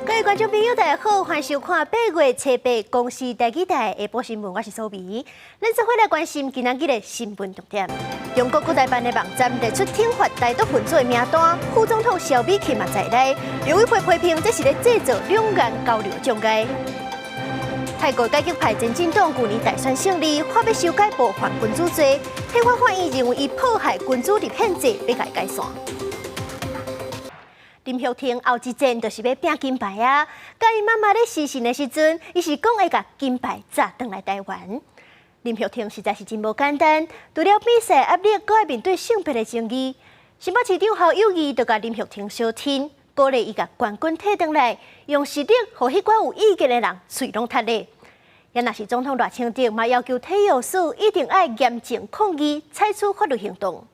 各位觀眾朋友，大家好，歡迎收看8月7日公視台語台下晡新聞，我是蘇美。咱做伙來關心今仔日的新聞重點。中國國台辦的網站提出懲罰台獨分子的名單，副總統蕭美琴嘛在內，陸委會批評這是咧製造兩岸交流障礙。泰國改革派前進黨舊年大選勝利，話欲修改冒犯君主罪，憲法法院認為伊破壞君主立憲制，欲共伊解散。林育婷後一戰就是欲拼金牌啊！佮伊媽媽咧視訊的時陣，伊是講會共金牌紮轉來台灣。林育婷實在是真無簡單，除了比賽壓力，閣愛面對性別的爭議。新北市長侯友宜就共林育婷相挺，鼓勵伊共冠軍提轉來，用實力予彼寡有意見的人喙攏窒咧。也若是總統賴清德嘛要求體育署一定愛嚴正抗議，採取法律行動。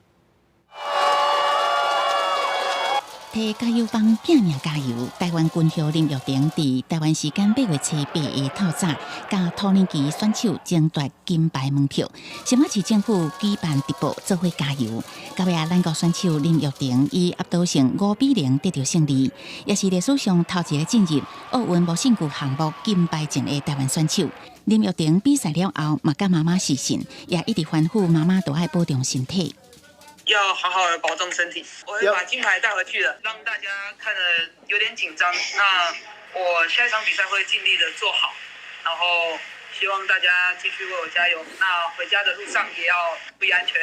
提加油棒拼命加油！台灣軍校林育婷佇台灣時間8月7日的透早，佮土耳其選手爭奪金牌門票。新北市政府舉辦直播，做伙加油。到尾啊，咱國選手林育婷以壓倒性5比0得著勝利，也是歷史上頭一个進入奧運無勝負項目金牌戰的台灣選手。林育婷比賽了後，嘛佮媽媽視訊，也一直吩咐媽媽都愛保重身體。要好好的保重身體，我會把金牌帶回去的，讓大家看得有點緊張。那我下一場比賽會盡力的做好，然後希望大家繼續為我加油。那回家的路上也要注意安全。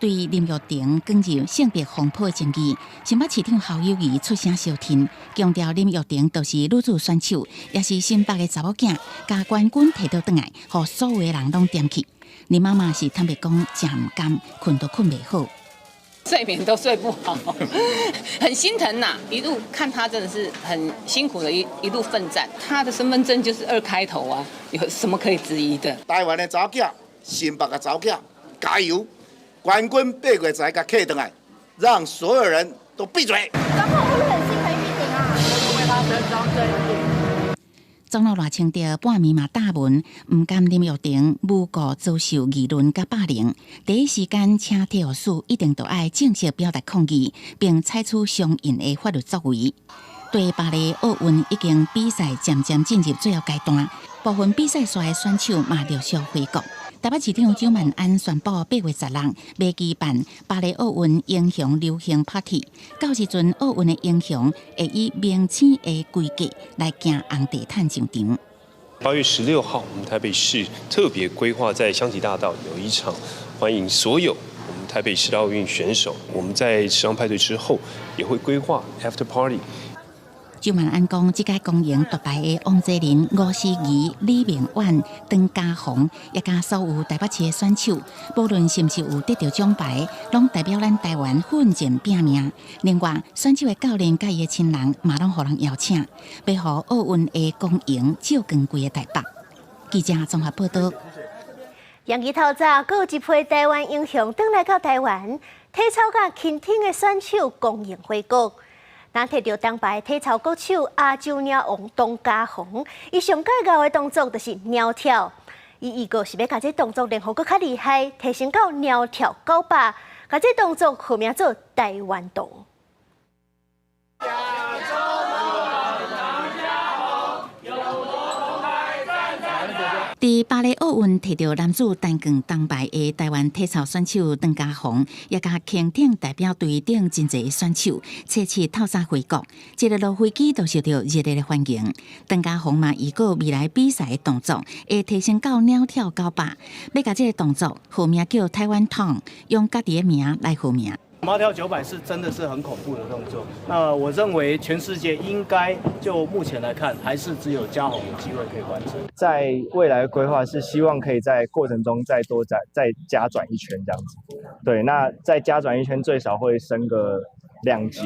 對林育婷捲入性別風波的爭議，新北市長侯友宜出聲相挺，強調林育婷就是女子選手，也是新北的查某囝，共冠軍提倒轉來，予所有的人攏恬去。林媽媽是坦白講，誠毋甘，睏都睏袂好。睡眠都睡不好，很心疼吶。一路看他真的是很辛苦的一路奮戰。他的身份證就是二開頭啊，有什麼可以質疑的？台灣的查某囝，新北的查某囝，加油！冠軍8月十共提轉來，讓所有人都閉嘴。總統會不會很心疼玉婷啊？為他伸張正義。總統賴清德半暝嘛貼文，毋甘林育婷無故遭受議論佮霸凌，第一時間請體育署一定都愛正式表達抗議，並採取相應的法律作為。對巴黎奧運已經比賽漸漸進入最後階段，部分比賽煞的選手嘛陸續回國。台北市長蔣萬安宣布，8月16欲舉辦巴黎奧運英雄流行 party。到時陣奧運的英雄會以明星的規格來行紅地毯上場。 8月16號，我們台北市特別規劃在香堤大道有一場歡迎所有我們台北市奧運選手。我們在時尚派對之後，也會規劃 after party。蔣萬安講，這屆光榮奪牌的王齊麟、吳思儀、李明遠、張家宏，也佮所有台北市的選手，無論是毋是有得著獎牌，攏代表咱台灣奮戰拼命。另外，選手的教練佮伊的親人嘛攏予人邀請，欲予奧運的光榮照光規個台北。記者綜合報道。楊日透早，閣有一批台灣英雄轉來到台灣，體操佮輕艇的選手光榮回國。咱提著銅牌體操國手亞洲鳥王董家鴻，伊上蓋𠢕的動作就是鳥跳。伊預告是欲共這動作練予閣較厲害，提升到鳥跳900，共這動作號名做台灣動。亞洲王董家鴻，有我銅牌讚讚讚。佇巴黎奧運提著男子單槓銅牌的台灣體操選手董家鴻，也佮輕艇代表隊等真濟選手，初七透早回國，一个落飛機就受著熱烈的歡迎。董家鴻嘛預告未來比賽的動作會提升到鳥跳九百，欲共這个動作號名叫台灣動，用家己的名來號名。貓跳九百是真的是很恐怖的動作。那我認為全世界應該就目前來看，還是只有家鴻有機會可以完成。在未來的規劃是希望可以在過程中再多再加轉一圈這樣子。對，那再加轉一圈最少會升個兩級。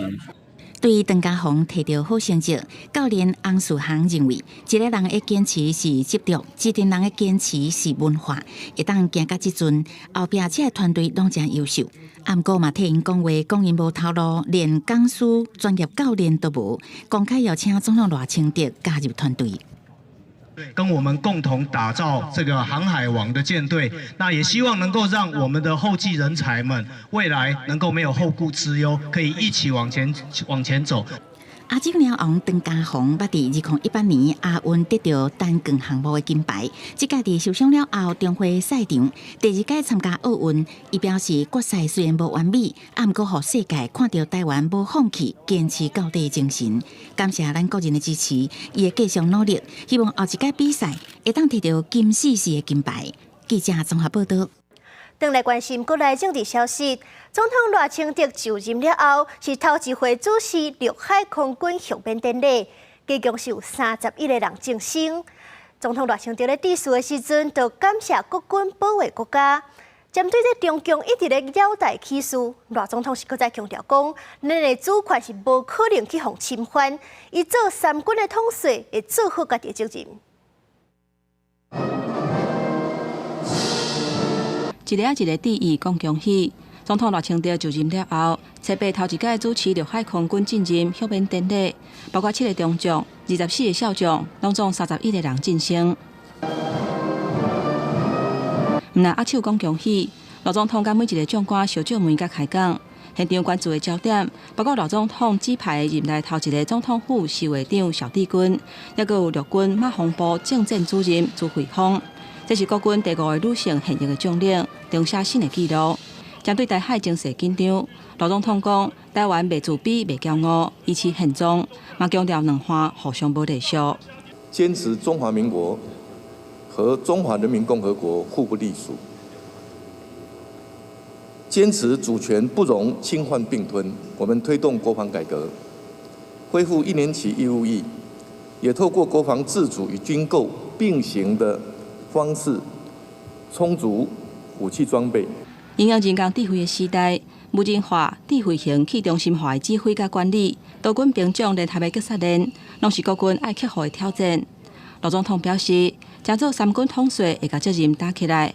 對鄧家鴻提著好成績，教練翁樹航認為，一个人的堅持是執著，一群人的堅持是文化。會當行到這陣，後壁這个團隊攏誠優秀。毋過嘛替𪜶講話，講𪜶無頭路，連講師、專業教練都無，公開邀請總統賴清德加入團隊。跟我們共同打造這個航海王的艦隊，那也希望能夠讓我們的後繼人才們未來能夠沒有後顧之憂，可以一起往前往前走。亞洲貓王張家宏捌佇2018年亞運得著單槓項目的金牌，這屆佇受傷了後重回賽場，第二屆參加奧運，伊表示決賽雖然無完美，毋過予世界看著台灣無放棄、堅持到底的精神。感謝咱國人的支持，伊會繼續努力，希望後一屆比賽會當摕著金絲絲的金牌。記者綜合報導。轉來關心國內政治消息，總統賴清德就任了後，是頭一回主持陸海空軍享勉典禮，共是有31個人贈星。總統賴清德咧致辭的時陣，就感謝國軍保衛國家。針對這中共一直咧擾台起事，賴總統是閣再強調講，咱的主權是無可能去予侵犯，伊做三軍的統帥，會做好家己的責任。一个仔一个致意講恭喜。總統賴清德就任了後，初八頭一擺主持陸海空軍進任享勉典禮，包括七个中將、24個少將，攏總31個人晉升。毋但握手講恭喜，賴總統佮每一个將官相借問佮開講。現場關注的焦點，包括賴總統指派任內頭一个總統府侍衛長蕭志軍，抑閣有陸軍馬防部政戰主任朱慧芳。這是國軍第五个女性現役的將領，創下新的紀錄。針對台海情勢緊張，賴總統講：台灣袂自卑、袂驕傲，維持現狀，嘛強調兩岸互相無隸屬。堅持中華民國和中華人民共和國互不隸屬，堅持主權不容侵犯併吞。我們推動國防改革，恢復一年期義務役，也透過國防自主與軍購並行的方式，充足武器裝備。應用人工智慧的時代，無人化、智慧型、去中心化的指揮佮管理，多軍兵種聯合的擊殺練，攏是國軍愛克服的挑戰。賴總統表示，正做三軍統帥會共責任擔起來。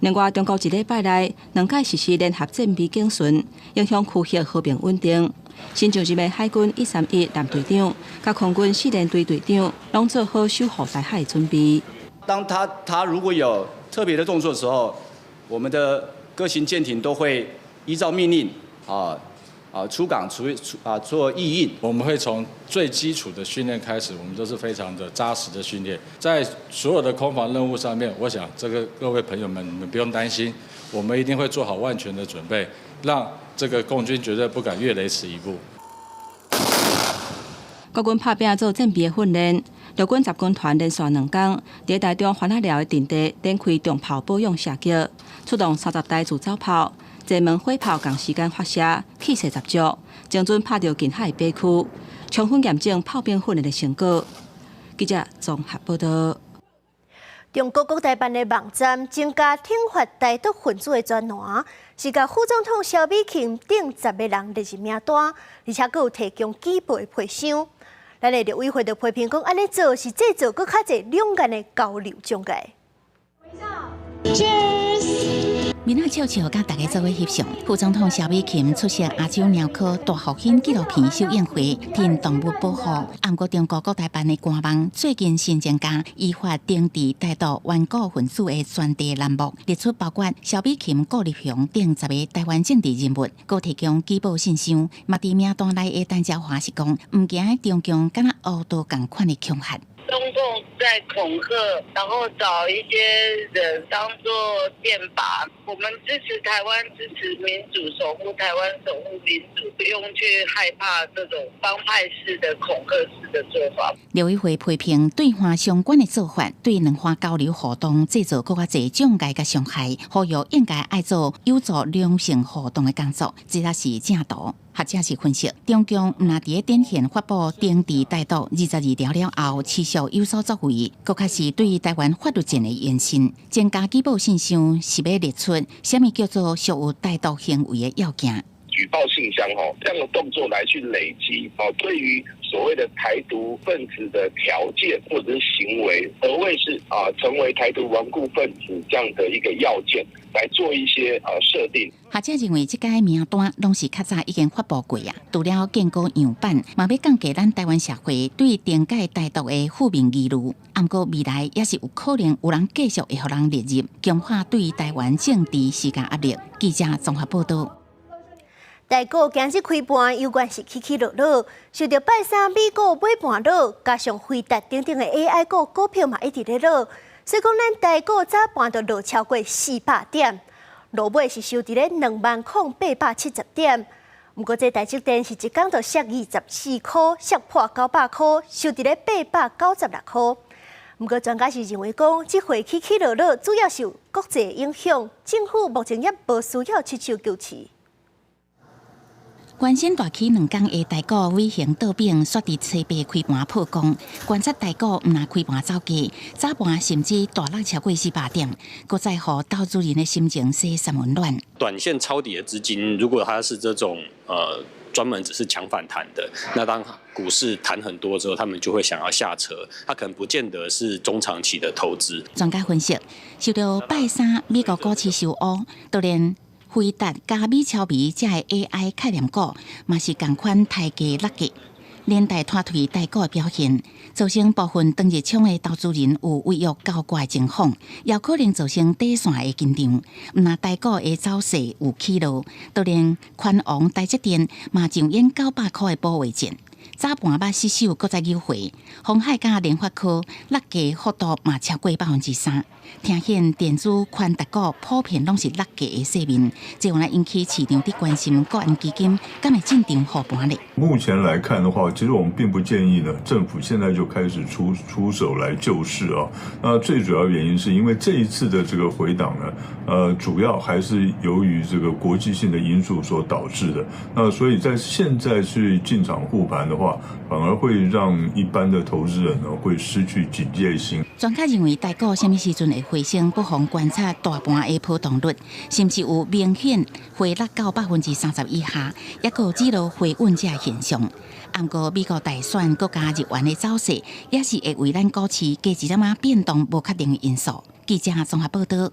另外，中國一禮拜內兩擺實施聯合戰備警巡，影響區域和平穩定。新就任的海軍131艦隊長、佮空軍四聯隊隊長，攏做好守護台海的準備。當他如果有特別的動作的時候，我們的各型艦艇都會依照命令出港出出啊做應應。我們會從最基礎的訓練開始，我們都是非常的紮實的訓練，在所有的空防任務上面，我想這個各位朋友們，你們不用擔心，我們一定會做好萬全的準備，讓這個共軍絕對不敢越雷池一步。國軍拍拚做戰備的訓練，陸軍十軍團連續兩工，佇台中番仔寮的陣地展開重炮保養射擊，出動30台自走炮、濟門火炮仝時間發射，氣勢十足，精準拍著近海的靶區，充分驗證炮兵訓練的成果。記者綜合報導。中國國台辦的網站增加挺法台獨分子的專欄，是共副總統蕭美琴等10個人列入名單，而且閣有提供舉報的皮箱。咱的陸委會就批評講，按呢做是製造閣較濟兩岸的交流障礙。 Cheers！面仔笑笑，佮大家做伙翕相。副總統蕭美琴出席亞洲貓科大復興紀錄片首映會，挺動物保護。毋過中國國台辦的官網最近新增加依法懲治台獨頑固分子的專題欄目，列出包括蕭美琴、顧立雄等十个台灣政治人物，閣提供舉報信箱。嘛，佇名單內的陳椒華是講，毋驚中共敢若烏刀仝款的恐嚇。中共在恐嚇，然後找一些人當做箭靶。我們支持台灣，支持民主，守護台灣，守護民主，不用去害怕這種幫派式的恐嚇式的做法。陸委會批評對岸相關的做法，對兩岸交流互動製造閣較濟障礙佮傷害，呼籲應該愛做有助良性互動的工作，這才是正途。學者是分析，中共毋但佇咧展現發布懲治台獨22條了後，持續有所作為，閣較是對台灣法律戰的延伸。增加舉報信箱是欲列出啥物叫做屬於台獨行為的要件。舉報信箱吼，這樣的動作來去累積哦，對於所謂的台獨分子的條件或者是行為，何謂是啊成為台獨頑固分子這樣的一個要件，來做一些設定。學者認為，這个名單攏是較早已經發布過啊，除了建構樣板，嘛欲降低咱台灣社會對懲戒台獨的負面疑慮。毋過未來也是有可能有人繼續會予人列入，強化對台灣政治施加壓力。記者綜合報導。台股今日開盤猶原是起起落落，受著拜三美股尾盤落，加上輝達等等的 AI 股股票嘛一直咧落，所以講咱台股早盤就落超過400點，落尾是收佇咧20,870點。毋過這台積電是一工就瀉24箍，瀉破900箍，收佇咧896箍。毋過專家是認為講，這回起起落落主要受國際影響，政府目前也無需要出手救市。原先大起2工的台股尾行倒反，煞佇初八開盤破光。觀察台股毋但開盤走低，早盤甚至大落超過400點，閣再予投資人的心情洗三溫暖。短線抄底的資金，如果它是這種專門只是搶反彈的，那當股市彈很多之後，他們就會想要下車，他可能不見得是中長期的投資。專家分析，受著拜三美國股市受烏，就連輝達佮美超微這个 AI 概念股，嘛是仝款抬價落價，連帶拖退台股的表現，造成部分長日倉的投資人有違約交割的情況，也可能造成短線的緊張。毋但台股的走勢有起落，就連寬王台積電嘛上演900箍的保衛戰。早盤捌失守，閣再扭回。鴻海佮聯發科落價幅度嘛超過3%，凸顯電子權值股普遍攏是落價的勢面，這有來引起市場佇關心國安基金敢會進場護盤咧。目前來看的話，其實我們並不建議呢，政府現在就開始出手來救市啊。那最主要原因是因為這一次的這個回檔呢，主要還是由於這個國際性的因素所導致的。那所以在現在去進場護盤的話，反而會讓一般的投資人呢會失去警戒心。專家認為，台股啥物時陣會回升，不妨觀察大盤的波動率，是毋是有明顯回落到30%以下，抑閣有止落回穩這現象。毋過美國大選閣佮日圓的走勢，也是會為咱股市加一點仔變動無確定的因素。記者綜合報道。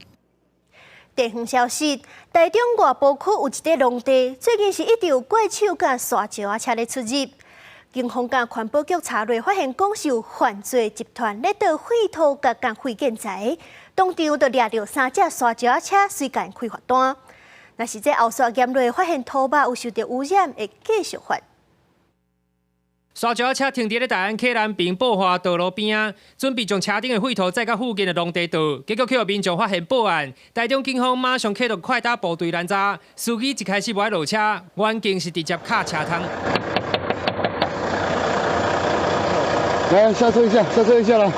地方消息，台中外埔區有一塊農地，最近是一直有怪手佮沙石仔車咧出入。警方佮環保局查落，發現講是有犯罪集團咧倒廢土佮共廢建材，當場就掠著三隻沙石仔車，隨共開罰單。若是這後續驗落，發現土肉有受著污染，會繼續罰。沙石仔車停佇咧大安溪南平寶華道路邊仔，準備將車頂的廢土載到附近的農地倒，結果予民眾發現報案。台中警方馬上啟動快打部隊攔查，司機一開始無愛落車，原警是直接敲車窗。來，下車一下，下車一下啦。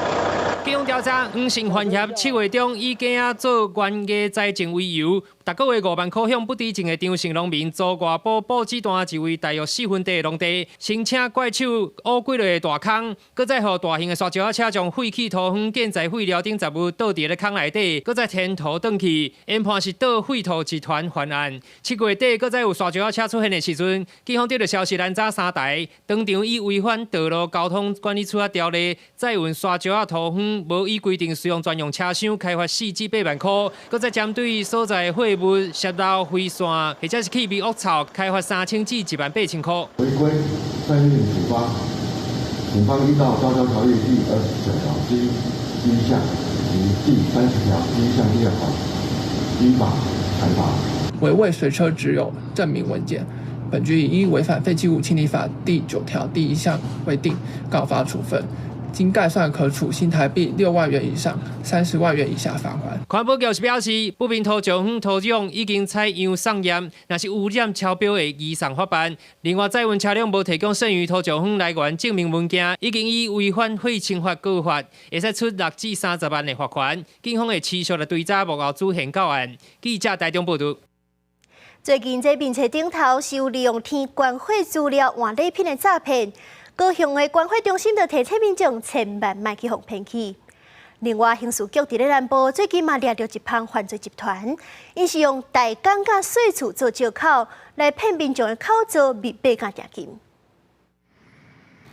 警方調查，黃姓犯嫌7月中以囝仔做園藝栽種為由，逐個月5萬箍向不知情的張姓農民租外埔埔子段一位大約4分地的農地，申請怪手挖幾落大空，閣再予大型的沙石仔車將廢棄土方、建材廢料等雜物倒佇咧空內底，閣再填土轉去，研判是倒廢土集團犯案。7月底，閣再有沙石仔車出現的時陣，警方得到消息攔查三台，當場以違反道路交通管理處罰條例，載運沙石仔土方。無依規定使用專用車廂，開罰4至8萬箍，閣再針對所在貨物洩漏飛線或者是氣味惡臭，開罰3000至1萬8千箍。違規載運處罰，警方依照交通條例第29條之一第一項及第30條第一項第二款，依法裁罰。為未隨車執有證明文件，本局已依違反廢棄物清理法第9條第一項規定告發處分。經概算可處新台幣6萬元以上30萬元以下罰款。環保局是表示，不明土石方土壤已經採樣送驗，若是污染超標會移送法辦。另外，載運車輛無提供剩餘土石方來源證明文件，已經以違反廢清法告發，會使處6至30萬的罰款。警方會持續來追查幕後主嫌到案。記者台中報道。最近這面冊頂頭是有利用填關稅資料換禮品的詐騙。高雄的關稅中心就提醒民眾千萬莫去予騙去。另外，刑事局佇咧南部最近嘛掠著一幫犯罪集團，𪜶是用代工佮稅厝做藉口來騙民眾的口座密碼佮定金。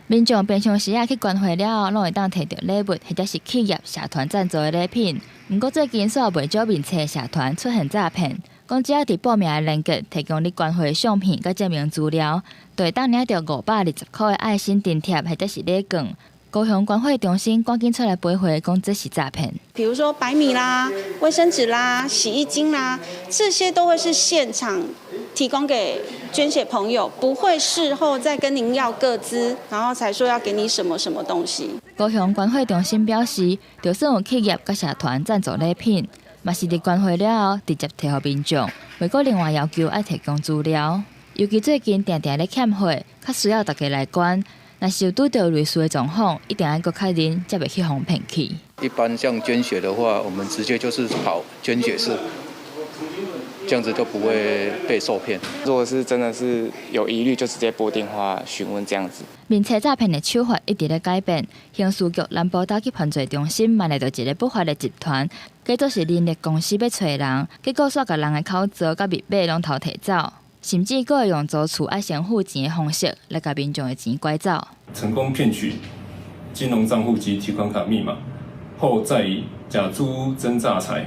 民眾平常時仔去關稅了後，攏會當提著禮物或者是企業社團贊助的禮品。毋過最近，煞有袂少面冊社團出現詐騙，講只要佇報名的連結提供你關稅相片佮證明資料，就會當領著520箍的愛心津貼或者是禮券。高雄關稅中心趕緊出來回話，講這是詐騙。比如說白米啦、衛生紙啦、洗衣精啦，這些都會是現場提供給捐血朋友，不會事後再跟您要個資，然後才說要給你什麼什麼東西。高雄捐血中心表示，就算有企業佮社團贊助禮品，嘛是佇捐血了後直接提予民眾，袂閣另外要求愛提供資料。尤其最近定定咧欠血，較需要大家來捐。若是有拄著類似的狀況，一定愛閣確認，才袂去予騙去。一般像捐血的話，我們直接就是跑捐血室，這樣子就不會被受騙。如果是真的是有疑慮，就直接撥電話詢問這樣子。面冊詐騙的手法一直咧改變，刑事局南部打擊犯罪中心嘛來著一个不法的集團，假做是人力公司欲揣人，結果煞共人的口座佮密碼攏偷提走，甚至閣會用租厝愛先付錢的方式來共民眾的錢拐走。成功騙取金融帳戶及提款卡密碼後，再以假租屋真詐財、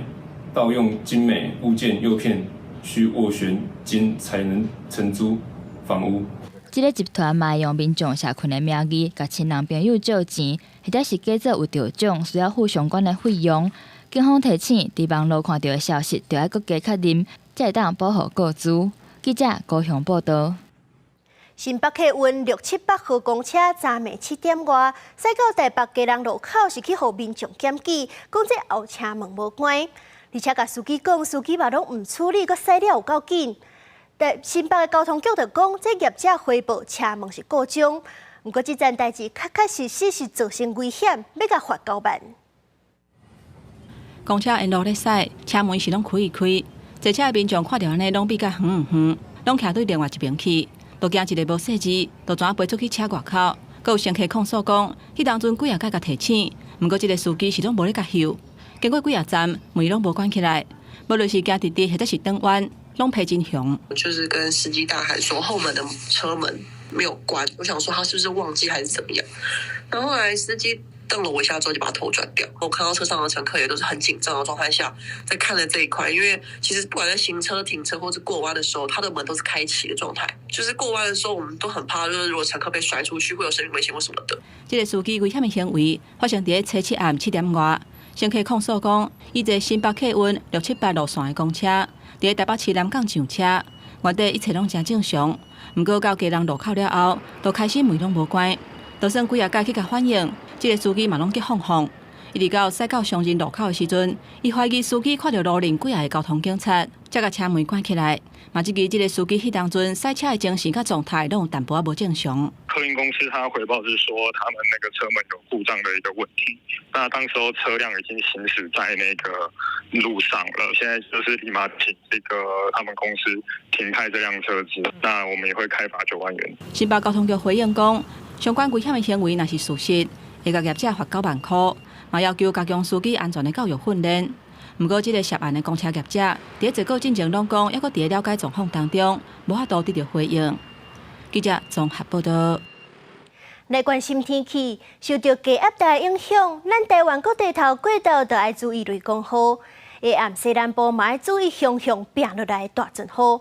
盜用精美物件誘騙需斡旋金才能承租房屋。這个集團嘛會用民眾社群的名義，共親人朋友借錢，或者是假做有著獎需要付相關的費用。警方提醒，佇網路看著的消息，著愛閣加確認，才會當保護個資。記者高雄報導。新北客運678號公車昨暝7點外，駛到台北基隆路口時去予民眾檢舉，講這後車門無關，而且共司機講，司機嘛攏毋處理，閣駛了有夠緊。但新北的交通局就講，這業者回報車門是故障，毋過這件代誌確確實實是造成危險，欲共罰9萬。公車沿路咧駛，車門是攏開一開，坐車的民眾看著按呢，攏避甲遠遠，攏徛對另外一邊去，都驚一个無細緻，就怎飛出去車外口。閣有乘客控訴講，彼當陣幾仔擺共提醒，毋過這个司機是攏無咧共翕。經過幾仔站，門攏無關起來，無論是行直直或者是轉彎，攏批真雄。就是跟司機大喊說後門的車門沒有關，我想說他是不是忘記還是怎麼樣？然後後來司機瞪了我一下之後，就把頭轉掉。我看到車上的乘客也都是很緊張的狀態下，在看了這一塊，因為其實不管在行車、停車或者過彎的時候，他的門都是開啟的狀態。就是過彎的時候，我們都很怕，就是如果乘客被摔出去，會有生命危險或什麼的。這个司機危險的行為發生佇咧初七暗7點外，乘客控訴講，伊坐新北客運678路線的公車，佇咧台北市南港上車，原底一切攏誠正常。毋過到基隆路口了後，就開始門攏無關，就算幾仔擺去共反映，這个司機嘛攏激放放。一直到駛到松仁路口的時陣，伊懷疑司機看著路面幾仔个交通警察，才共車門關起來。嘛，質疑這个司機彼當陣駛車的精神佮狀態攏有淡薄仔無正常。客運公司他回報是說，他們那個車門有故障的一個問題。那當時候車輛已經行駛在那個路上了，現在就是立馬請這個他們公司停開這輛車子。那我們也會開罰9萬元。新北交通局回應講，相關危險的行為若是屬實，會共業者罰9萬箍，嘛要求加強司機安全的教育訓練。毋過，這个涉案的公車業者，佇咧結果進前攏講，猶閣佇咧了解狀況當中，無法度得著回應。記者綜合報導。來關心天氣，受著低壓帶影響，咱台灣各地頭過晝都愛注意雷公雨。下暗西南部嘛愛注意雄雄拚落來大陣雨。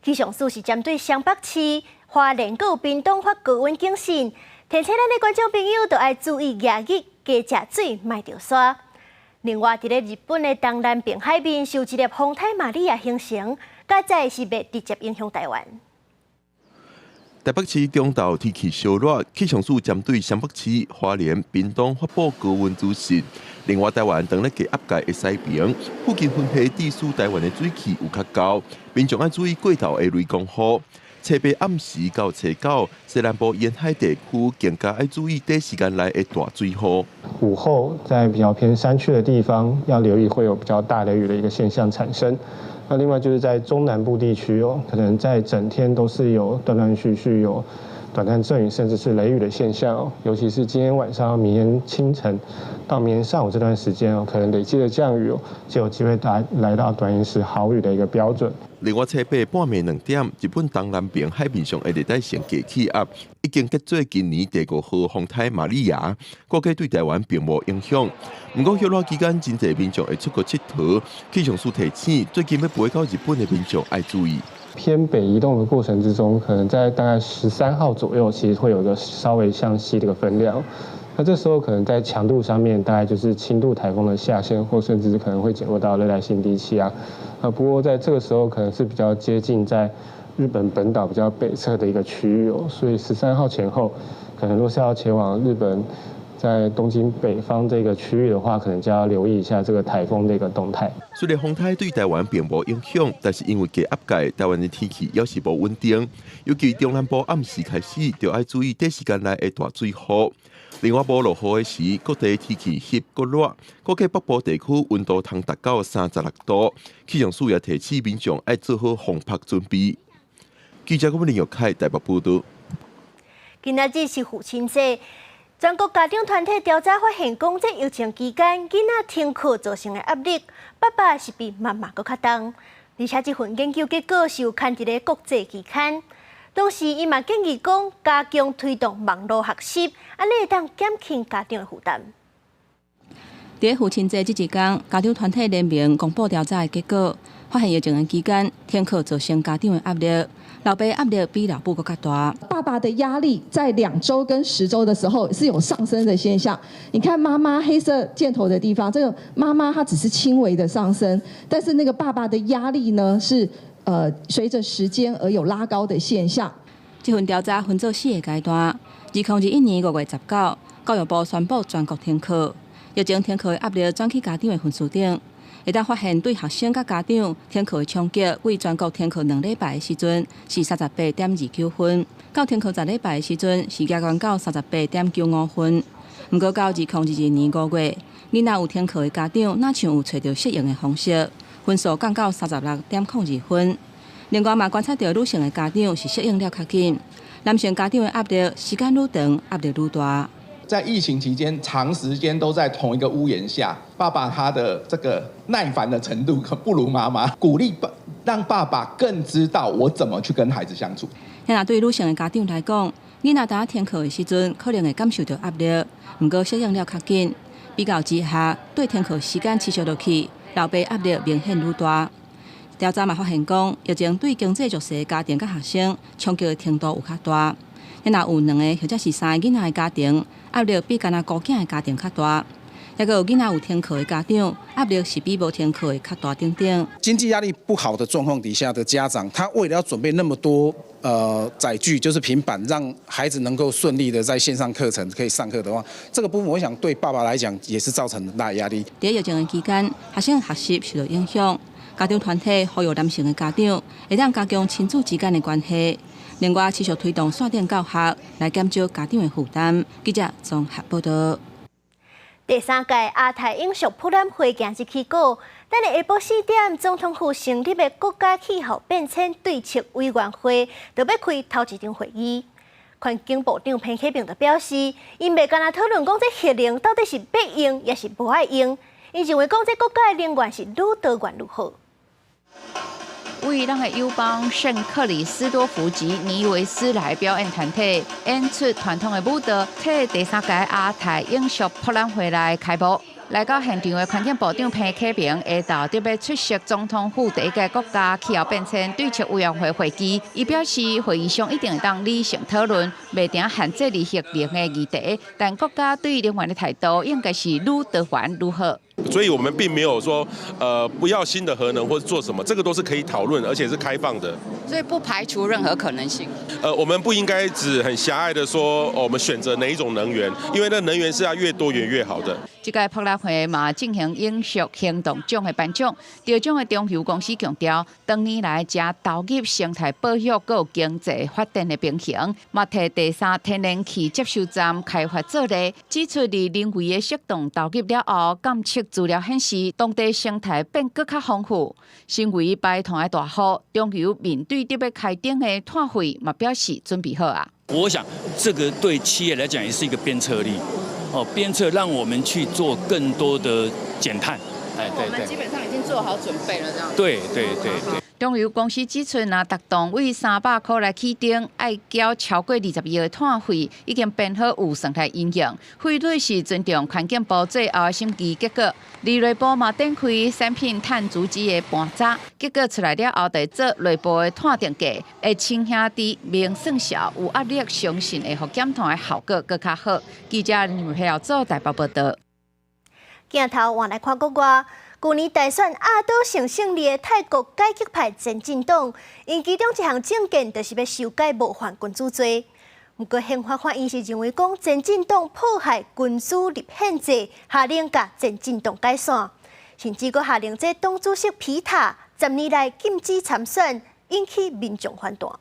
氣象署是針對雙北市、花蓮閣有屏東發高溫警訊，提醒咱的觀眾朋友都愛注意炎熱，加食水，莫著沙。另外，佇咧日本的東南邊海面，受一粒風颱瑪利亞形成，較早是袂直接影響台灣。台北市中晝天氣燒熱，氣象署針對雙北市、花蓮、屏東發布高溫資訊。另外，台灣當咧低壓帶的西邊附近雲系致使台灣的水汽有較厚，民眾愛注意過晝的雷公雨。初八暗時到初九，西南部沿海地區更加愛注意短時間內的大水雨。午後在比較偏山區的地方，要留意會有比較大雷雨的一個現象產生。那另外就是在中南部地區哦，可能在整天都是有斷斷續續有短暫陣雨，甚至是雷雨的現象哦。尤其是今天晚上、明天清晨到明天上午這段時間哦，可能累積的降雨哦，就有機會達來到短延時豪雨的一個標準。另外，初八半暝2點，日本東南邊海面上的熱帶性低氣壓已經結做今年第5號風颱瑪利亞，估計對台灣並無影響。毋過，歇熱期間真濟民眾會出國𨑨迌，氣象署提醒，最近欲飛到日本的民眾愛注意。偏北移動的過程之中，可能在大概13號左右，其實會有一個稍微向西的一個分量。那這時候可能在強度上面，大概就是輕度颱風的下限，或甚至可能會減弱到熱帶性低氣壓。啊，不過在這個時候可能是比較接近在日本本島比較北側的一個區域哦，所以13號前後，可能若是要前往日本在東京北方這個區域的話，可能就要留意一下這個颱風的一個動態。雖然風颱對台灣並無影響，但是因為低壓蓋，台灣的天氣猶是無穩定。尤其中南部暗時開始，就愛注意短時間內的大水雨。另外，無落雨的時，各地天氣翕閣熱，估計北部地區溫度通達到36度。氣象署也提醒民眾愛做好防曝準備。記者郭林玉凱台北報導。今仔日是父親節，全國家長團體調查發現，講這疫情期間，囡仔停課造成的壓力，爸爸是比媽媽閣較重。而且這份研究結果是有刊佇咧國際期刊。同時，伊嘛建議講加強推動網路學習，按呢會當減輕家長的負擔。佇父親節這一工，家長團體聯盟公布調查的結果，發現疫情的期間，停課造成家長的壓力，老爸壓力比老母閣較大。爸爸的壓力在2週跟10週的時候是有上升的現象。你看媽媽黑色箭頭的地方，這個媽媽她只是輕微的上升，但是那個爸爸的壓力呢是隨着時間而有拉高的現象。這份調查分做四個階段。2021年5月19，教育部宣布全國停課，疫情停課的壓力轉去家長的分數頂。會當發現對學生佮家長停課的衝擊，為全國停課2禮拜的時陣是38.29分，到停課10禮拜的時陣是加懸到38.95分。毋過到2022年5月，囡仔有停課的家長，若像有揣著適應的方式，分數降到36.02分。另外嘛，觀察著女性的家長是適應了較緊，男性家長的壓力時間愈長，壓力愈大。在疫情期間，長時間都在同一個屋檐下，爸爸他的這個耐煩的程度可不如媽媽。鼓勵爸，讓爸爸更知道我怎麼去跟孩子相處。若對女性的家長來講，囡仔佇停課的時陣，可能會感受著壓力，毋過適應了較緊。比較之下，對停課時間持續落去，老爸壓力明顯愈大。調查嘛發現講，疫情對經濟弱勢家庭佮學生衝擊的程度有較大。若有兩个或者是三个囡仔的家庭，壓力比干焦孤囝的家庭較大。抑閣有囡仔有停課的家長，壓力是比無停課的較大等等。經濟壓力不好的狀況底下的家長，他為了要準備那麼多載具，就是平板，讓孩子能夠順利的在線上課程可以上課的話，這個部分我想對爸爸來講也是造成很大壓力。佇疫情的期間，學生學習受到影響，家長團體呼籲男性的家長會當加強親子之間的關係。另外，持續推動線頂教學，來減少家長的負擔。記者綜合報導。第三屆亞太永續博覽會今日起鼓，等下下晡4點，總統府成立的國家氣候變遷對策委員會，就欲開頭一場會議。環境部長彭凱平就表示，𪜶袂干焦討論講這核能到底是欲用抑是無愛用，𪜶認為講這國家的能源是愈多元愈好。為咱的友邦聖克里斯多福及尼維斯來表演團體演出傳統的舞蹈，替第三屆亞太永續博覽會來開幕。來到現場的環境部長彭凱平下晝特別出席總統府第一屆國家氣候變遷對策委員會會議。伊表示，會議上一定會當理性討論，袂定限制佇核能的議題，但國家對能源的態度應該是愈多元愈好。所以我們並沒有說，不要新的核能或者做什麼，這個都是可以討論，而且是開放的。所以不排除任何可能性。我們不應該只很狹隘的說，我們選擇哪一種能源，因為那能源是要越多元越好的。這屆博覽會嘛進行永續行動獎的頒獎，得獎的中油公司強調，長年來誠投入生態保育閣經濟發展的平衡，嘛提第三天然氣接收站開發做例，指出佇人為的適當投入了後，監測資料顯示當地生態變閣較豐富。身為排碳的大戶，中油面對著欲開徵的碳費，嘛表示準備好矣。我想這個對企業來講也是一個鞭策力，哦，鞭策讓我們去做更多的減碳。哎，對對。我們基本上已經做好準備了，這樣。對對對對。中油公司指出，若達動為300箍來起徵，愛繳超過20億的碳費，已經編好預算來應用。費率是尊重環境部最後的審議結果。而內部嘛展開產品碳足跡的盤查，結果出來了後，就做內部的碳定價，會親兄弟明算數有壓力，相信會予減碳的效果閣較好。記者林佩瑤做台北報導。鏡頭換來看國外。舊年大選壓倒性勝利的泰國改革派前進黨，𪜶其中一項政見就是欲修改冒犯君主罪。毋過憲法法院是認為講前進黨破壞君主立憲制，下令共前進黨解散，甚至閣下令這黨主席皮塔10年內禁止參選，引起民眾反彈。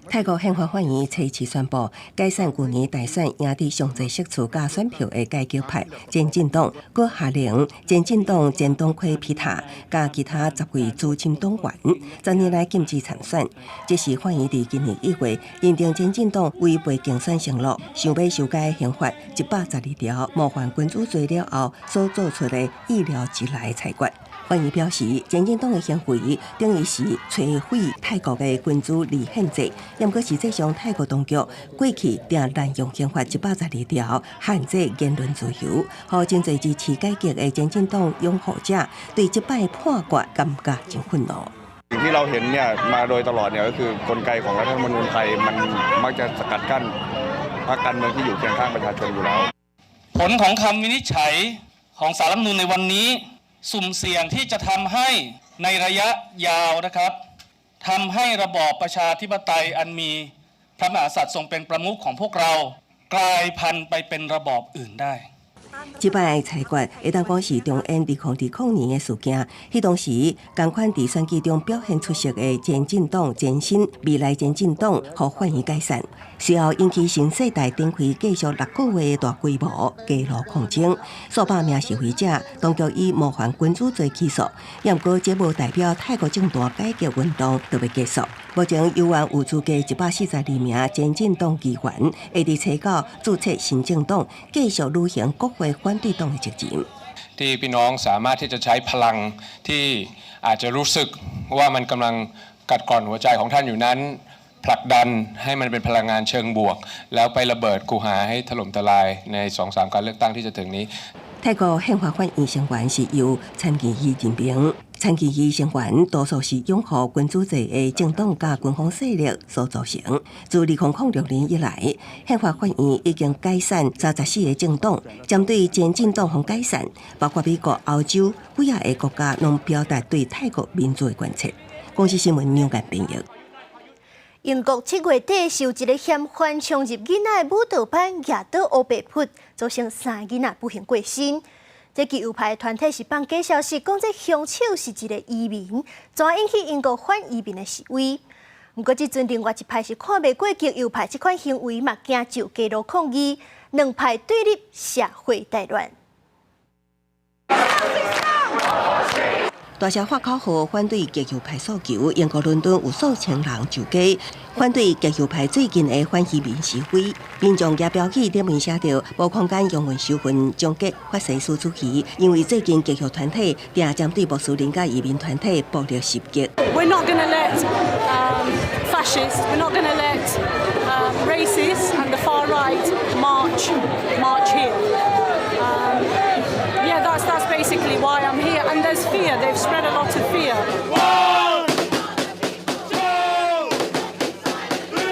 泰國憲法法院初七宣布解散舊年大選贏得上濟席次佮選票的改革派前進黨，閣下令前進黨前黨魁皮塔佮其他10位資深黨員10年內禁止參選。這是法院佇今年1月認定前進黨違背競選承諾，想欲修改憲法112條冒犯君主罪了後所做出的意料之內裁決。法院表示，前進黨的行為等於是摧毀泰國的君主立憲制，毋過實際上泰國當局過去定濫用憲法一百十二條限制言論自由，予真濟支持改革的前進黨擁護者對這擺判決感覺真憤怒。 สิ่งที่เราเห็นเนี่ยมาโดยตลอดเนี่ยก็คือกลไกของรัฐธรรมนูญไทยมันมักจะสกัดกั้นพรรคการเมืองที่อยู่เคียงข้างประชาชนอยู่แล้ว ผลของคำวินิจฉัยของศาลรัฐธรรมนูญในวันนี้สุ่มเสี่ยงที่จะทำให้ในระยะยาวนะครับทำให้ระบอบประชาธิปไตยอันมีพระมหากษัตริย์ทรงเป็นประมุขของพวกเรากลายพันธุ์ไปเป็นระบอบอื่นได้這擺裁決會當講是重演2020年的事件。彼當時，仝款佇選舉中表現出色的前進黨前身未來前進黨，予法院解散。隨後引起新世代展開繼續6個月的大規模街路抗爭，數百名示威者當局以冒犯君主罪起訴，毋過這無代表泰國政壇改革運動就欲結束。目前猶原有資格142名前進黨議員會佇初九註冊新政黨，繼續履行國會反對黨的責任。 ที่พี่น้องสามารถที่จะใช้พลังที่อาจจะรู้สึกว่ามันกำลังกัดกร่อนหัวใจของท่านอยู่นั้น ผลักดันให้มันเป็นพลังงานเชิงบวก แล้วไประเบิดคูหาให้ถล่มทลายใน2-3การเลือกตั้งที่จะถึงนี้ 泰國憲法法院成員是由參議院任命，參議院成員多數是擁護君主制的政黨佮軍方勢力所組成。自2006年以來，憲法法院已經解散34個政黨，針對前進黨予解散，包括美國、歐洲幾仔个國家，攏表達對泰國民主的關切。公視新聞梁間編譯。英國7月底受一个嫌犯衝入囡仔的舞蹈班，舉刀烏白噗，造成三个囡仔不幸過身。這極右派團體是放假消息，講這兇手是一个移民，怎引起英國反移民的示威。毋過這陣另外一派是看袂過極右派這款行為，嘛驚就街路抗議，兩派對立，社會大亂。大聲喊口號反對極右派訴求，英國倫敦有數千人上街反對極右派最近的反移民示威。民眾舉標語頂面寫著“無空間容忍仇恨，終結法西斯主義”，因為最近極右團體定針對穆斯林佮移民團體暴力襲擊。 We're not going to let fascists, we're not going to let racists and the far right march here. Yeah, that's basically why I'm here. And there's fear. They've spread a lot of fear. One, two, three.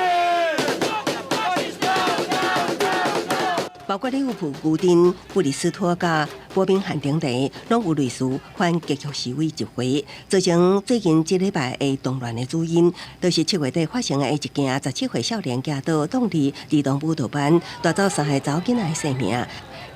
包括利物浦、牛津、布里斯托佮伯明翰等地，攏有類似反極右示威集會，造成最近這禮拜的動亂的主因，就是7月底發生的一件17歲少年舉刀闖入兒童舞蹈班，奪走三个查某囡仔的性命。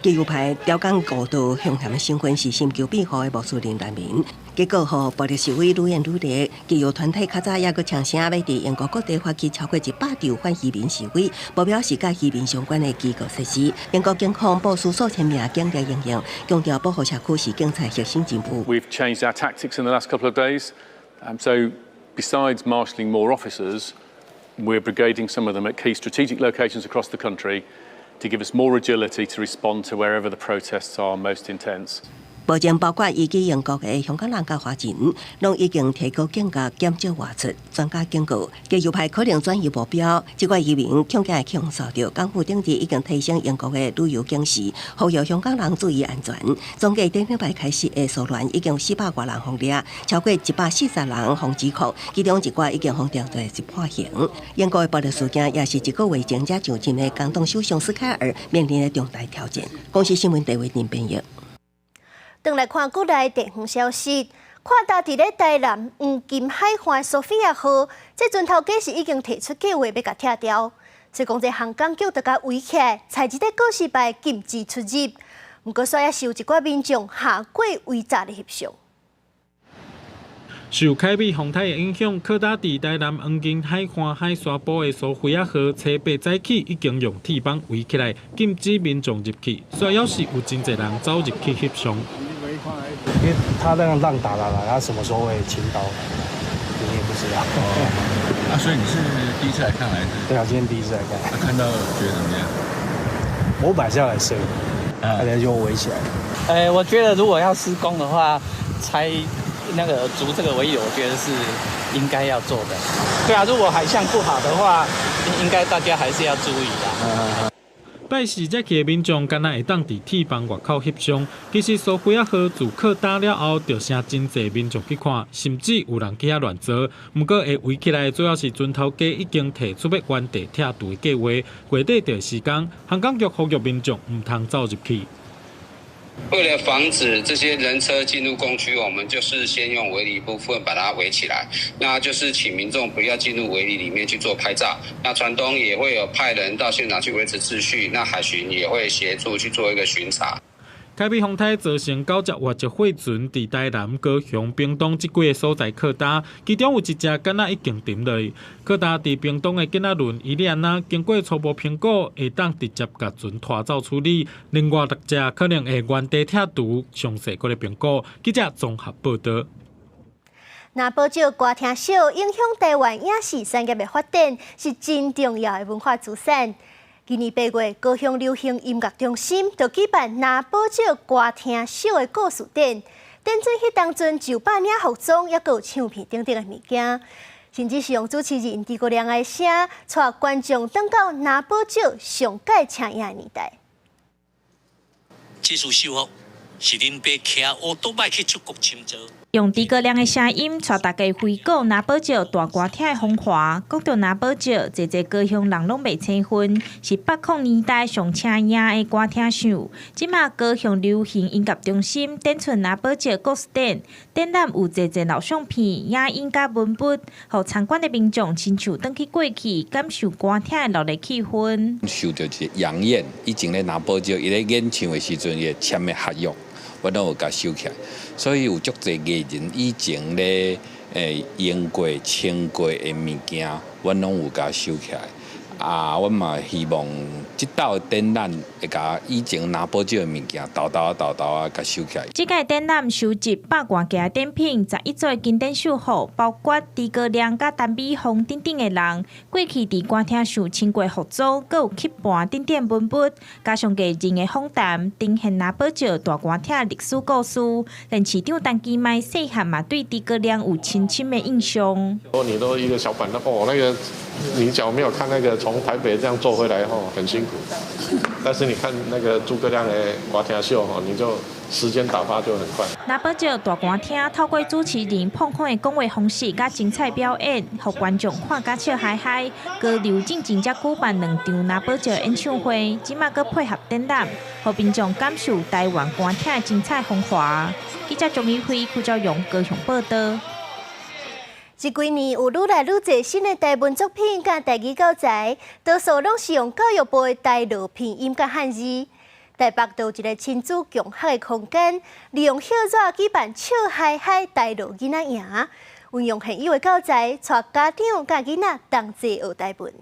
極右派刁工誤導兇嫌的身份是尋求庇護的穆斯林難民，結果予暴力示威愈演愈烈。極右團體較早猶閣聲稱欲佇英國各地發起超過100場反移民示威，目標是佮移民相關的機構設施。英國警方部署數千名警力因應，強調保護社區是警察核心任務。 We've changed our tactics in the last couple of days. So besides marshalling more officers, we're brigading some of them at key strategic locations across the country to give us more agility to respond to wherever the protests are most intense. 目前包括移居英國的香港人佮華人，攏已經提高警覺，減少外出。專家警告，極右派可能轉移目標，這寡移民恐驚會予人掃著。港府頂日已經提升英國的旅遊警示，呼籲香港人注意安全。總計頂禮拜開始的騷亂已經有400外人予掠，超過140人予指控，其中一寡已經予定罪是判刑。英國的暴力事件也是一個月前才上任的工黨首相斯凱爾面臨的重大挑戰。公視新聞陳偉寧編譯。轉來看國內地方消息，擴大佇咧台南黃金海岸索菲亞號，這船頭家是已經提出計劃欲共拆掉。所以講這航港局就共圍起來，採一個告示牌禁止出入。毋過，煞猶是有一寡民眾下過圍閘咧翕相。受凱美風颱的影響，擴大佇台南黃金海岸海沙埔的蘇菲亞號，初八早起已經用鐵網圍起來，禁止民眾入去。煞猶是有真濟人走入去翕相。因為他那個浪打來，他什麼時候會傾倒，你也不知道。啊，所以你是第一次來看還是？對啊，今天第一次來看。啊，看到覺得怎麼樣？我本來是要來攝影，大家就圍起來。欸，我覺得如果要施工的話，拆那個築這個圍籬，我覺得是應該要做的。對啊，如果海象不好的話，應該大家還是要注意的。拜四才去的民眾，敢若會當佇鐵網外口翕相。其實蘇菲亞號自擴大了後，就成真濟民眾去看，甚至有人去遐亂坐。毋過會圍起來，主要是船頭家已經提出欲原地拆除的計劃。月底就施工，航港局呼籲民眾毋通走入去。為了防止這些人車進入工區，我們就是先用圍籬部分把它圍起來，那就是請民眾不要進入圍籬裡面去做拍照。那船東也會有派人到現場去維持秩序，那海巡也會協助去做一個巡查。凱美風颱造成九隻活隻貨船佇台南、高雄、屏東這幾个所在擴大，其中有一隻敢若已經沉落去。擴大佇屏東的囡仔輪伊利安娜，經過初步評估，會當直接共船拖走處理。另外六隻可能會原地拆除，詳細閣咧評估。記者綜合報導。拿寶石歌廳秀影響台灣影視產業的發展，是真重要的文化資產。今年8月，高雄流行音樂中心就舉辦拿寶石歌廳秀的故事展，展出彼當陣就百領服裝，猶閣有唱片等等的物件，甚至是用主持人諸葛亮的聲，帶觀眾轉到拿寶石上蓋請影的年代。這束秀服是恁爸騎烏多擺去出國深造。用諸葛亮的聲音，帶大家回顧拿寶石大歌廳的風華。講著拿寶石，濟濟高雄人攏袂生分，是80年代上請影的歌廳秀。這馬高雄流行音樂中心展出拿寶石故事展，展覽有濟濟老相片、影音佮文物，予參觀的民眾親像轉去過去，感受歌廳的熱鬧氣氛。受著一個楊燕以前咧拿寶石，伊咧演唱的時陣，伊簽的合約。我攏有共收起來，所以有足濟藝人以前咧用過、穿過的物件，阮攏有共收起來。啊，阮嘛希望這道展覽會共以前拿寶石的物件，沓沓仔沓沓仔共收起來。這屆展覽收集100外件展品，11組經典秀服，包括諸葛亮佮陳美鳳等等的人，過去佇歌廳秀穿過服裝，閣有吸盤等等文物，加上藝人的訪談，呈現拿寶石大歌廳歷史故事。連市長陳其邁細漢嘛對諸葛亮有深深的印象。哦，你都一個小板凳，哦，那個你假如沒有看那個從台北這樣坐回來吼，很辛苦。但是你看那個諸葛亮的歌廳秀吼，你就時間打發就很快。拿寶石大歌廳透過主持人膨風的講話方式，佮精彩表演，予觀眾看甲笑嗨嗨。高流進前才舉辦兩場拿寶石演唱會，這馬閣配合展覽，予民眾感受台灣歌廳的精彩風華。記者鍾宇輝、邱昭榮高雄報導。這幾年有愈來愈濟新的台文作品佮台語教材，多數攏是用教育部的台羅拼音佮漢字。台北就有一个親子共學的空間，利用葉紙舉辦笑嗨嗨台羅囡仔營，運用現有的教材，帶家長佮囡仔同齊學台文。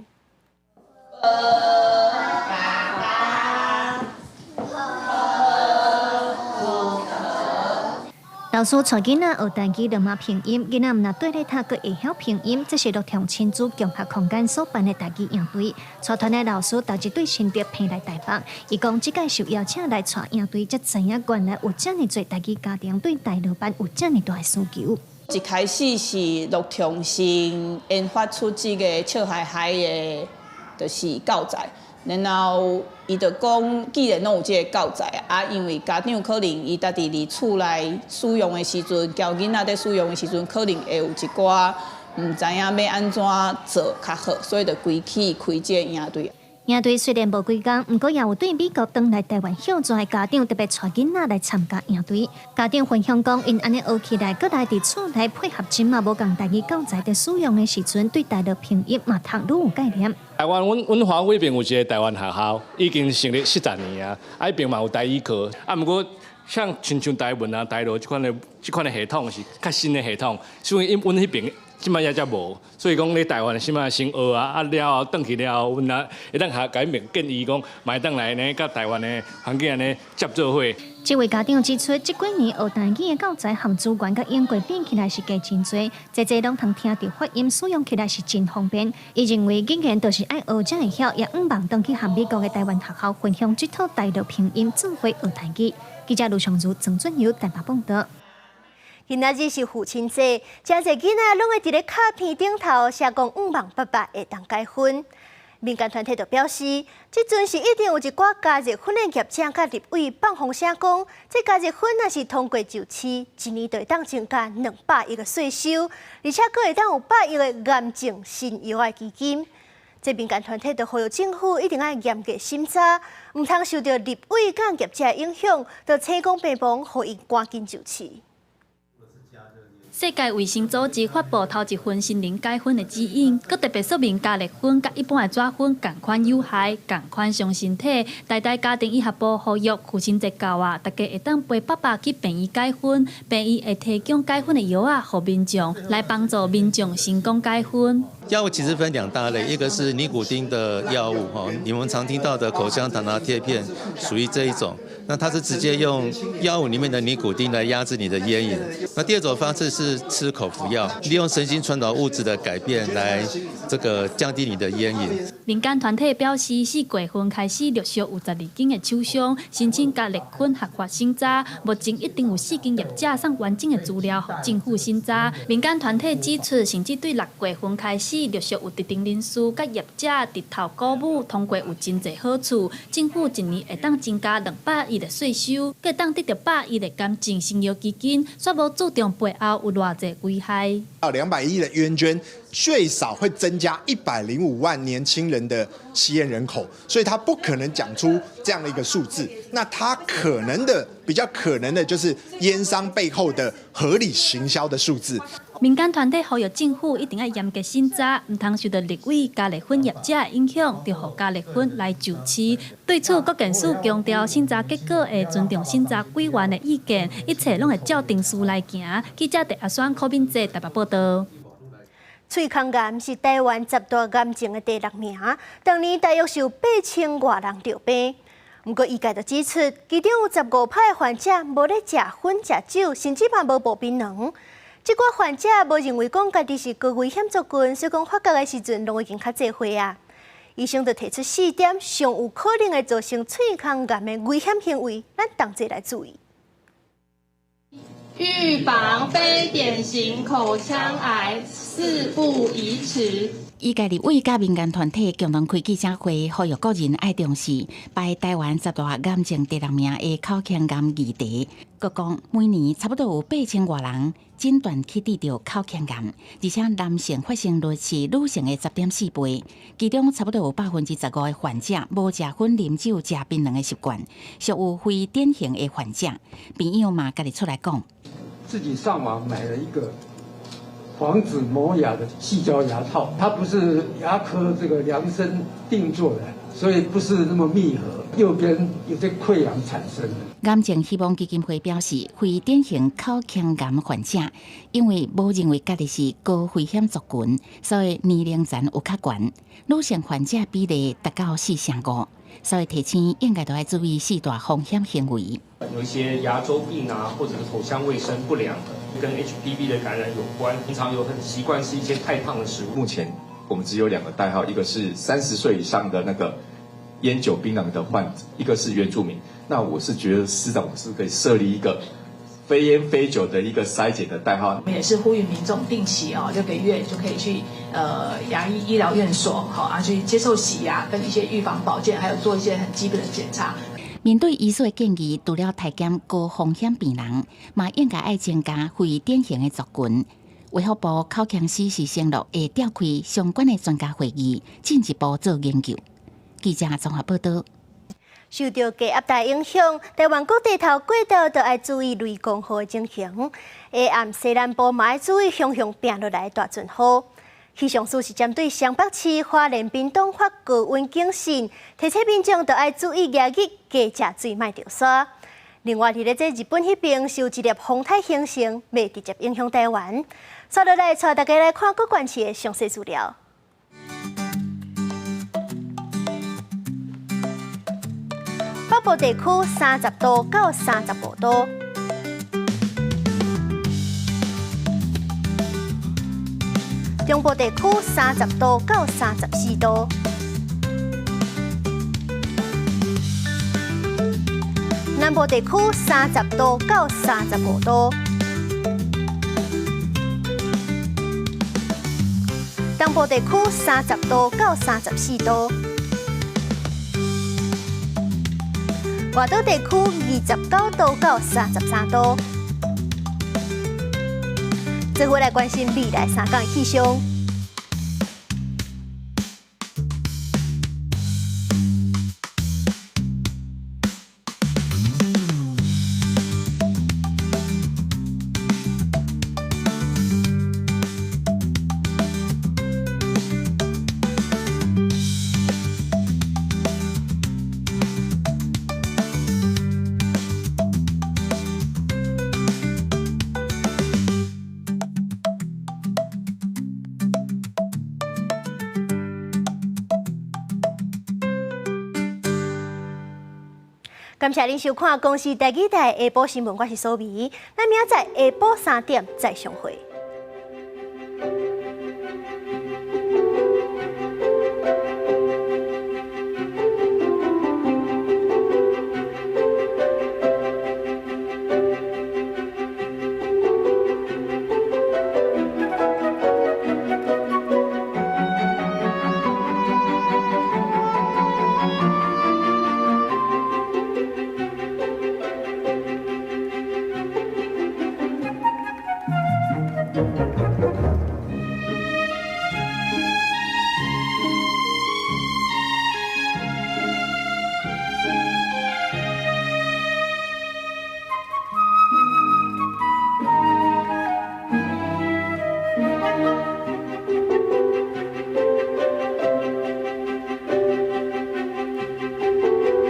老師帶囡仔學台語羅馬拼音，囡仔毋若綴咧讀，閣會曉拼音。這是樂天親子共學空間所辦的台語營隊。帶團的老師逐日對新竹飛來台北，伊講這屆受邀請來帶營隊，才知影原來有遮爾濟台語家庭對台羅班有遮爾大的需求。一開始是樂天先研發出這個笑嗨嗨的，就是教材。然後，伊就講，既然攏有這個教材啊，因為家長可能伊家己佇厝內使用的時陣，教囡仔佇使用的時陣，可能會有一寡毋知影欲按怎做較好，所以就規氣開這個營隊。營隊雖然無幾工，毋過也有對美國轉來台灣協助的家長特別帶囡仔來參加營隊。家長分享講，𪜶按呢學起來，閣來佇厝內配合這馬無仝台語教材佇使用的時陣，對台樂拼音嘛讀愈有概念。台灣阮阮華嗰邊有一个台灣學校，已經成立40年啊，啊彼邊嘛有台語課，啊毋過像親像台文啊、台樂這款的系統是較新的系統，所以𪜶阮彼邊這擺猶才無，所以講咧台灣這擺先學啊，啊了後轉去了後，阮啊會當共𪜶建議講，嘛會當來呢，佮台灣的環境按呢接做伙。這位家長指出，這幾年學台語的教材和資源佮英國比起來是加真濟，濟濟攏通聽著發音，使用起來是真方便。伊認為語言就是愛學才會曉，也向望轉去和美國的台灣學校分享這套台樂拼音，做伙學台語。記者盧尚如、曾俊友台北報導。今仔日是父親節，誠濟囡仔攏會佇咧卡片頂頭寫講向望爸爸會當解薰。民間團體就表示，這陣是一定有一寡加熱薰的業者佮立委放風聲講，這加熱薰若是通過上市，一年就會當增加200億的稅收，而且閣會當有百億的癌症新藥的基金。這民間團體就呼籲政府一定愛嚴格審查，毋通受著立委佮業者影響，就請講病房予𪜶趕緊上市。世界衛生組織發布頭一份新能解薰的指引，閣特別說明加熱薰佮一般的紙薰仝款有害，仝款傷身體。台大家庭醫學部呼籲父親節到啊，大家會當陪爸爸去病院解薰，病院會提供解薰的藥仔，予民眾來幫助民眾成功解薰。藥物其實分兩大類，一個是尼古丁的藥物，哈，你們常聽到的口香糖啊、貼片，屬於這一種。那它是直接用藥物裡面的尼古丁來壓制你的菸癮。那第二種方式是吃口服藥，利用神經傳導物質的改變來這個降低你的菸癮。民間團體表示，4月份開始陸續有12間的廠商申請加熱薰合法審查，目前一定有四間業者送完整的資料予政府審查。民間團體指出，甚至對6月份開始陸續有特定人士佮業者日頭鼓舞通過有真濟好處，政府一年會當增加200億的稅收，閣當得著百億的癌症新藥基金，煞無注重背後有偌濟危害。到200億的冤捐，最少會增加105萬年輕人的吸菸人口，所以他不可能講出這樣的一個數字。那他可能的比較可能的就是菸商背後的合理行銷的數字。民間團體呼籲政府一定愛嚴格審查，毋通受著立委加熱薰業者的影響，就予加熱薰來上市。對此，國健署強調，審查結果會尊重審查委員的意見，一切攏會照程序來行。記者鄭阿雙、柯敏哲台北報導。喙腔癌是台灣十大癌症的第六名，逐年大約是有8000外人著病。毋過醫界就指出，其中有15%的患者無咧食薰食酒，甚至嘛無哺檳榔。這寡患者無認為講家己是高危險族群，所以講發覺的時陣攏已經較濟歲啊。醫生就提出四點上有可能會造成喙腔癌的危險行為，咱同齊來注意。預防非典型口腔癌，事不宜遲。醫界立委佮民間團體共同開記者會，呼籲國人愛重視排台灣十大癌症第六名的口腔癌議題。閣講每年差不多有8000外人診斷去得著口腔癌，而且男性發生率是女性的10.4倍。其中差不多有15%的患者無食薰、啉酒、食檳榔的習慣，屬於非典型的患者。病友嘛，家己出來講，自己上網買了一個防止磨牙的矽膠牙套，它不是牙科這個量身定做的，所以不是那麼密合，右邊有些潰瘍產生。癌症希望基金會表示，非典型口腔癌患者，因為無認為家己是高危險族群，所以年齡層有較懸。女性患者比例達到4成5，所以提醒應該都愛注意四大風險行為。有一些牙周病啊，或者是口腔衛生不良的，跟 HPV 的感染有關。平常有很習慣吃一些太燙的食物。目前我們只有兩個代號，一個是30歲以上的那個菸酒檳榔的患者，一個是原住民。那我是覺得司長，我是可以設立一個非菸非酒的一個篩檢的代號。我們也是呼籲民眾定期哦，6個月就可以去牙醫醫療院所，好啊去接受洗牙跟一些預防保健，還有做一些很基本的檢查。面對醫師的建議，除了篩檢高風險病人，嘛應該愛增加非典型的族群。衛福部口腔司是承諾會召開相關的專家會議，進一步做研究。記者綜合報道。受著低壓帶影響，台灣各地頭過晝都愛注意雷公雨的情形。下暗西南部嘛愛注意向向拚落來的大陣雨。氣象署是針對雙北市、花蓮、屏東發高溫警訊，提醒民眾都愛注意炎熱，加食水莫著沙。另外，佇咧這日本彼邊受一粒風颱形成，袂直接影響台灣。接落來，帶大家來看各縣市的詳細資料。北部地區30度到35度，中部地區30度到34度，南部地區30度到35度，東部地區30度到34度。外島地區29度到33度。最後來關心未來三天氣象。感謝您收看《公視台語台》下晡新聞，我是蘇美。咱明仔載下晡3點再相會。